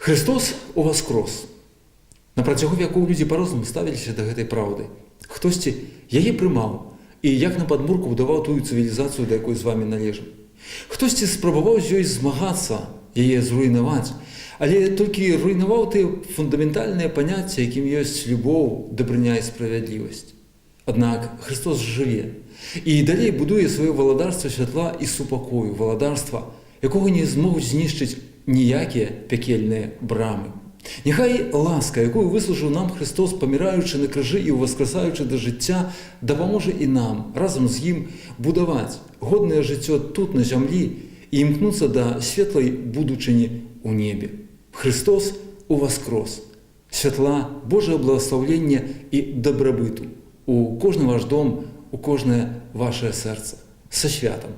Хрыстос уваскрос. На працягу вякоў людзі па-рознаму ставіліся да гэтай праўды. Хтосьці яе прымаў і як на падмурку будаваў тую цывілізацыю, да якой з вамі належым. Хтосьці спрабаваў з ёй змагацца, яе зруйнаваць, але толькі руйнаваў тыя фундаментальныя паняцці, якім ёсць любоў, дабрыня і справядлівасць. Аднак Хрыстос жыве і далей будуе сваё валадарства святла і супакою, валадарства, якога не змогуць знішчыць ніякія пякельныя брамы. Няхай ласка, якую выслужыў нам Хрыстос, паміраючы на крыжы і ўваскрасаючы да жыцця, дапаможа і нам разам з ім будаваць годнае жыццё тут, на зямлі, і імкнуцца да светлай будучыні ў небе. Хрыстос уваскрос! Святла, Божага благаслаўлення і дабрабыту у кожны ваш дом, у кожнае вашае сэрца. Са святам!